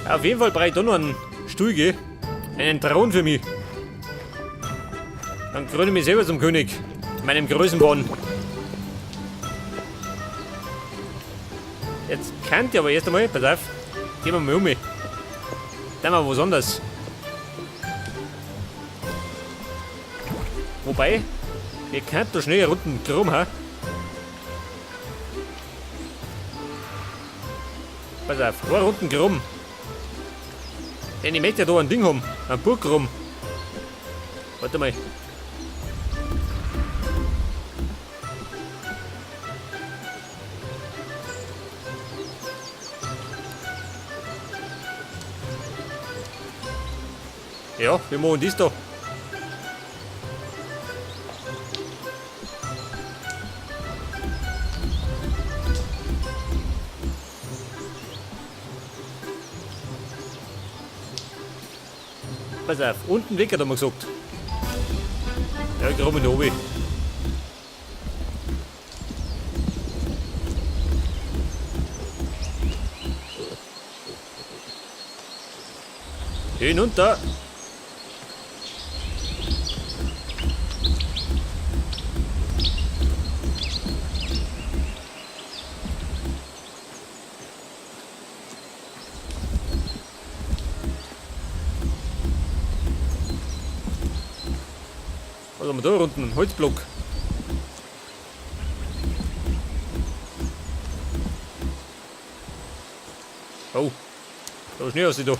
Auf jeden Fall brauche ich da noch einen Stuhl, gell? Einen Thron für mich. Dann kröne ich mich selber zum König. In meinem Größenwahn. Jetzt könnt ihr aber erst einmal, pass auf, gehen wir mal um. Dann mal was anderes. Wobei, wir könnten da schnell runden Krumm, ha? Pass auf, eine Runden krumm. Denn ich möchte ja da ein Ding haben, ein Burgrum. Warte mal. Ja, wir machen das da. Pass auf, unten weg hat er mal gesagt. Ja, ich grabe ihn oben. Hinunter. Was haben wir da unten? Ein Holzblock. Oh, da ist Schnee aus da.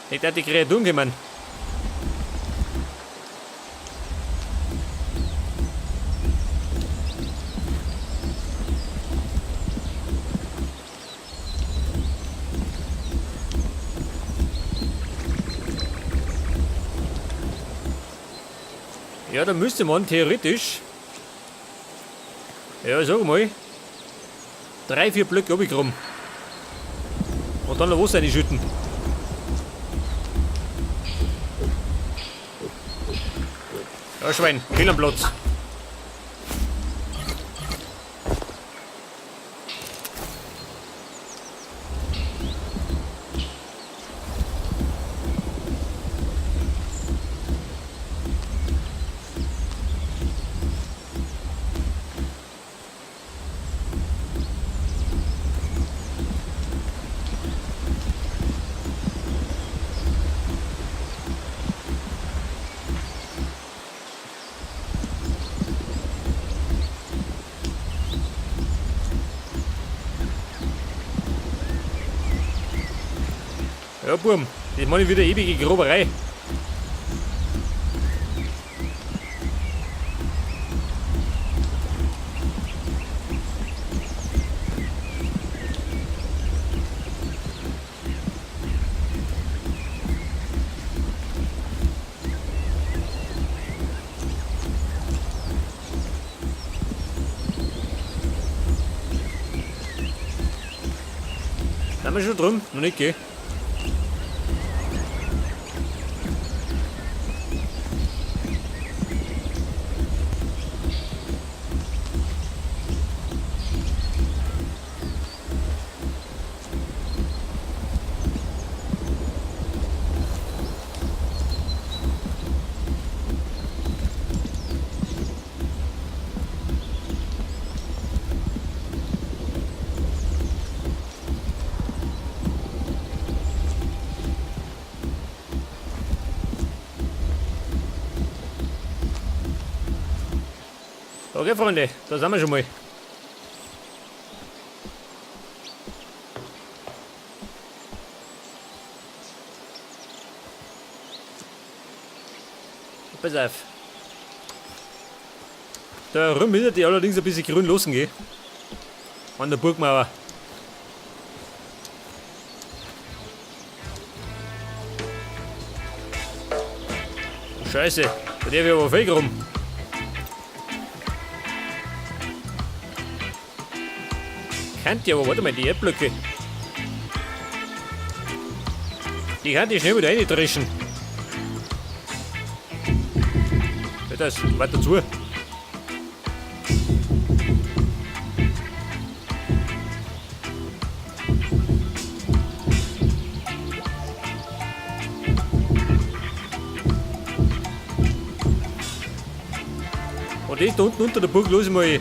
Nicht die Kreaturen kommen. Ja, da müsste man theoretisch, ja, sag mal, 3, 4 Blöcke runtergraben. Und dann noch Wasser reinschütten. Ja, Schwein, fehl am Platz. Ja, Burm, das meine ich wieder ewige Groberei. Sind wir schon drüben? Noch nicht, gell? Okay, Freunde, da sind wir schon mal. Pass auf. Da rum will die allerdings ein bisschen grün losen gehen. An der Burgmauer. Oh, Scheiße, da darf ich aber viel rum. Kennt ihr aber, warte mal, die Erdblöcke. Die kann ich schnell wieder reindreschen. Das weiter zu. Aber das da unten unter der Burg los mal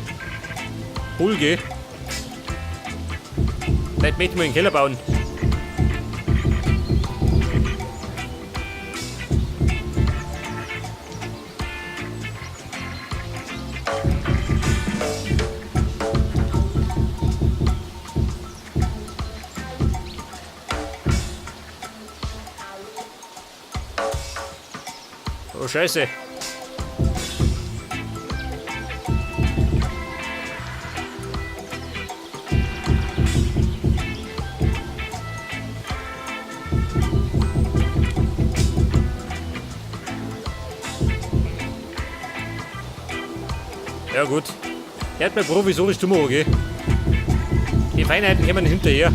voll gell? Vielleicht möchte ich mal einen Keller bauen. Oh Scheiße. Ja gut. Er hat mir provisorisch zu machen, gell? Die Feinheiten kommen hinterher.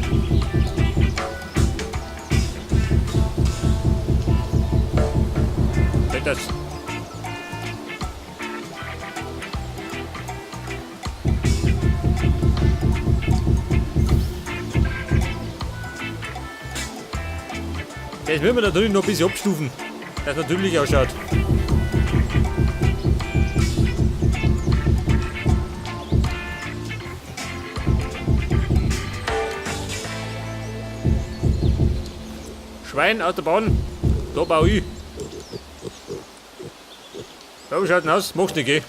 Das. Das müssen wir natürlich noch ein bisschen abstufen, dass es natürlich ausschaut. Schwein aus der Bahn, da baue ich. Ja, wie schaut denn aus? Machst nicht, gell?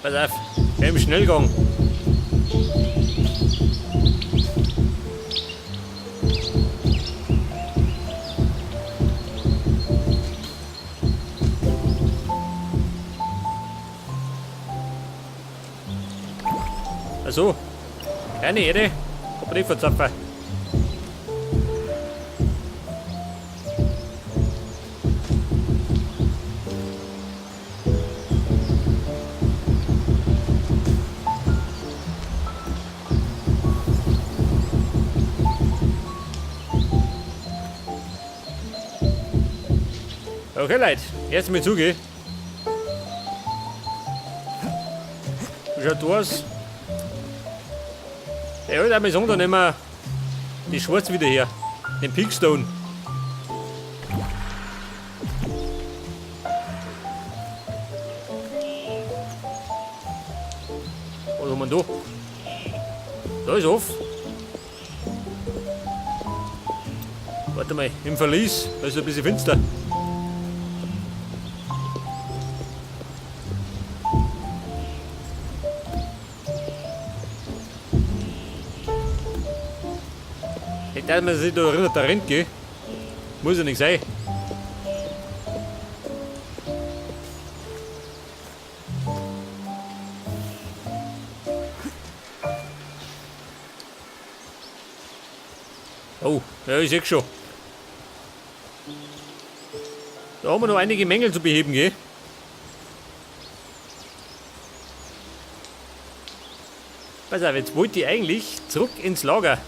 Pass auf, im Schnellgang. Also, eine Erde, aber nicht verzapfen. Okay, Leute, jetzt mal zugehen. Wie schaut das aus? Ja, ich würde mal sagen, da nehmen wir die Schwarz wieder her. Den Peakstone. Was haben wir da? Da ist off. Warte mal, im Verlies, da ist ein bisschen finster. Nicht, dass man sich da erinnert, da rennt, gell? Muss ja nicht sein. Oh, ja, ich seh schon. Da haben wir noch einige Mängel zu beheben, gell? Pass auf, jetzt wollte ich eigentlich zurück ins Lager.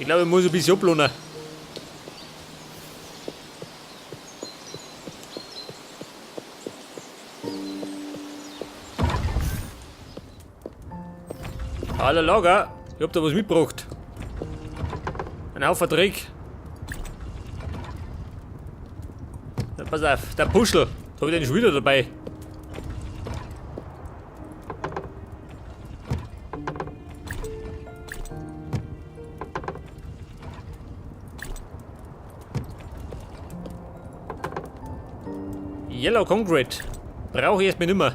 Ich glaube, ich muss ein bisschen ablohnen. Hallo Lager, ich hab da was mitgebracht. Ein Haufen Dreck. Ja, pass auf, der Puschel, da hab ich den schon wieder dabei. Yellow Concrete. Brauche ich erstmal nimmer.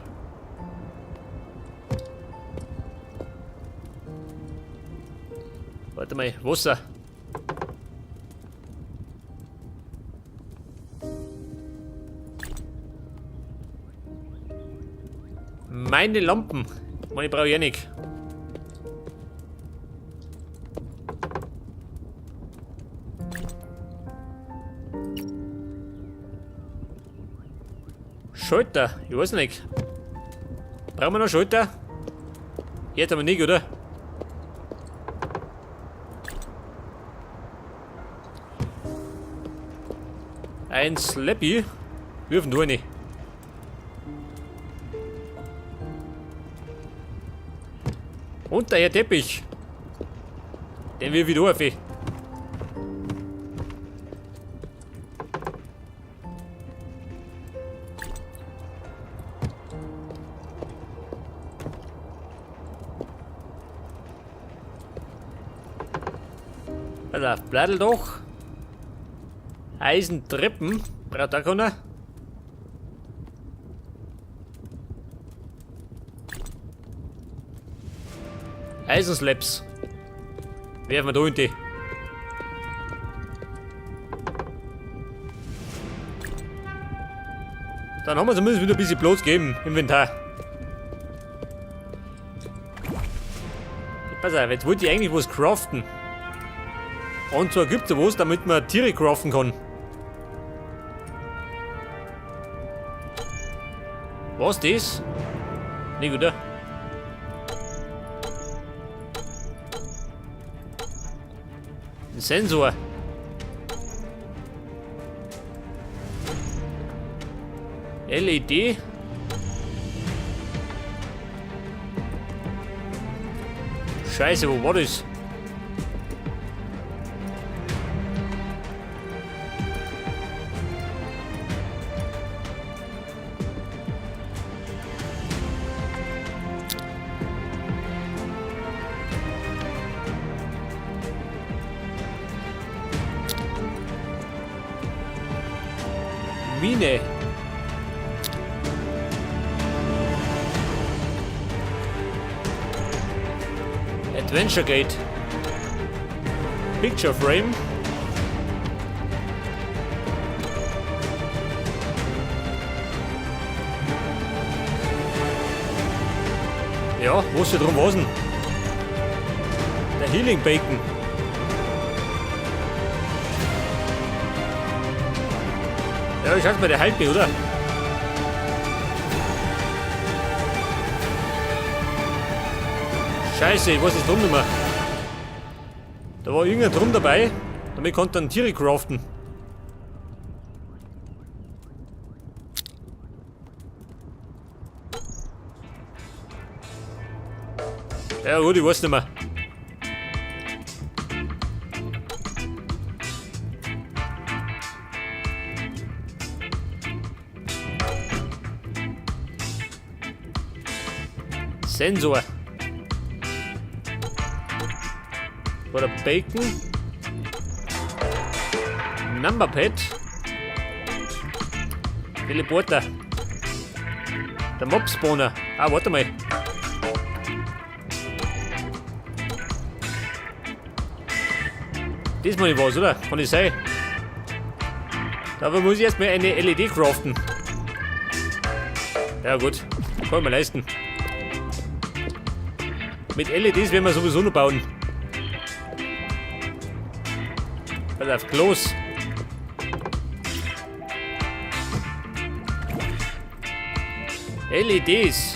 Warte mal, Wasser. Meine Lampen. Meine brauche ich eh nicht. Schalter, ich weiß nicht. Brauchen wir noch Schalter? Jetzt aber nicht, oder? Ein Slappy. Wirfen du eine. Und der Teppich. Den wir wieder auf. Pass auf, Bladel doch. Eisentreppen. Braucht auch keiner. Eisenslaps. Werfen wir da in die. Dann haben wir zumindest wieder ein bisschen Platz gegeben im Inventar. Pass auf, jetzt wollte ich eigentlich was craften. Und zwar gibt es was, damit man Tiere craften kann. Was das? Nicht, oder? Ein Sensor. LED. Scheiße, wo war das? Mine. Adventure Gate. Picture Frame. Ja, wo ist hier drum was denn? Der Healing Bacon. Ja, ich halte mal, der heilt mich, oder? Scheiße, ich weiß nicht drum nicht mehr. Da war irgendein Drum dabei, damit konnte dann Tiere craften. Ja gut, ich weiß nicht mehr. Sensor. Oder Bacon. Numberpad. Teleporter. Der Mob-Spawner. Ah, warte mal. Das mal nicht was, oder? Kann ich sein. Dafür muss ich erstmal eine LED craften. Ja gut, kann ich mir leisten. Mit LEDs werden wir sowieso noch bauen. Pass auf, Klos. LEDs.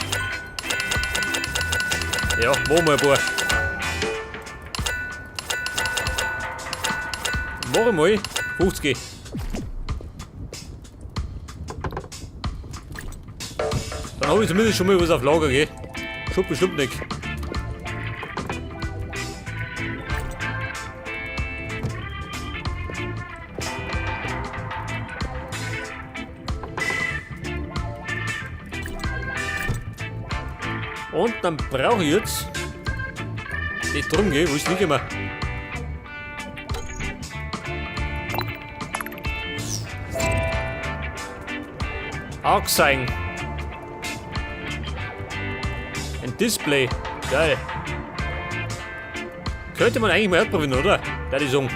Ja, machen wir ein paar. Machen wir mal 50. Dann habe ich zumindest schon mal was auf Lager, gell? Schon bestimmt nicht. Und dann brauche ich jetzt nicht drum gehen, wo ist nicht immer. Arcsine. Ein Display. Geil. Könnte man eigentlich mal ausprobieren, oder? Da die Song.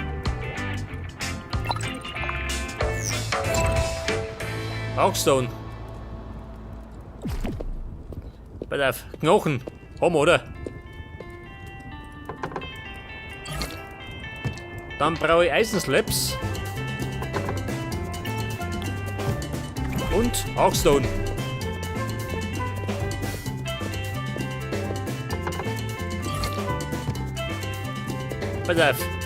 Arcstone. Pass auf, Knochen. Haben wir, oder? Dann brauche ich Eisenslabs. Und Arcstone. Pass auf.